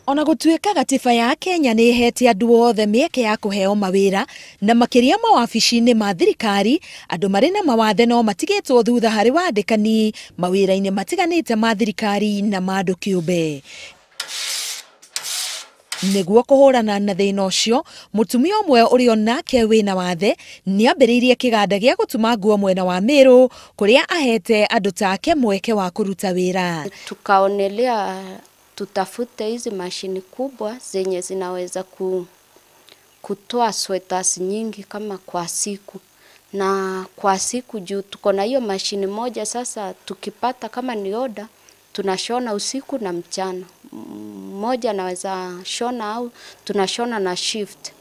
Ona gũtuĩka gatiba ya Kenya nĩ ĩhete andũ othe mĩeke ya kũheo mawĩra na makĩria mawabici-inĩ ma thirikari, andũ marĩ na mawathe no matigĩtwo thutha harĩ wandĩkani mawĩra-inĩ matiganĩte ma thirikari na ma andũ kĩũmbe. Nĩguo kũhũrana na thĩna ũcio, mũtumia ũmwe ũrĩa onake wĩna wathe nĩambĩrĩirie kĩganda gĩa gũtuma nguo mwena wa Meru kũrĩa ahete andũ take mweke wa kũruta wĩra. Tukaonelea tutafute hizi mashini kubwa zenye zinaweza kutoa sweaters nyingi kama kwa siku. Na kwa siku juu tuko na hiyo mashini moja, sasa tukipata kama ni order tunashona usiku na mchana. Mmoja anaweza shona au tunashona na shift.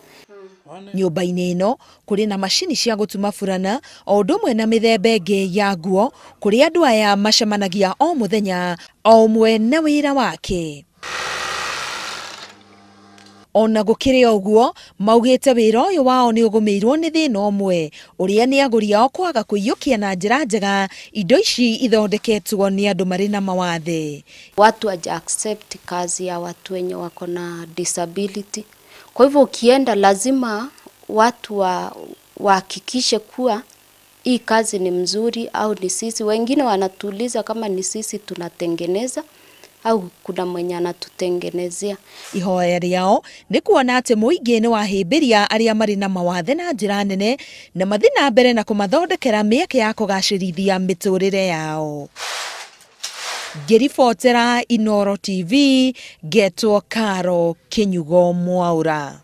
Nyũmba-inĩ ĩno kũrĩ na macini cia gũtuma burana o ũndũ ũmwe na mĩthemba ĩngĩ ya nguo kũrĩa andũ aya macemanagia o mũthenya o ũmwe na wĩra wake. Ona gũkĩrĩ ũguo, maugĩte wĩra ũyũ wao nĩ ũgũmĩirwo nĩ thĩna ũmwe ũrĩa nĩ agũri ao kwaga kũiyũkia na njĩra njega indo ici ithondeketwo nĩ andũ marĩ na mawathe. Watu hawaja accept kazi ya watu wenye wako na disability. Kwa hivyo ukienda lazima watu wahakikishe kuwa hii kazi ni mzuri au ni sisi. Wengine wanatuuliza kama ni sisi tunatengeneza au kuna mwenye anatutengenezea. Ihoya rĩao nĩ kuona atĩ mũingĩ nĩ wahĩmbĩria arĩa marĩ na mawathe na njĩra nene na mathiĩ na mbere na kũmathondekera mĩeke ya kũgacĩrithia mĩtũrĩre yao. Ngĩribotera Inooro TV, ngetwo Caro Kĩnyugo Mwaura.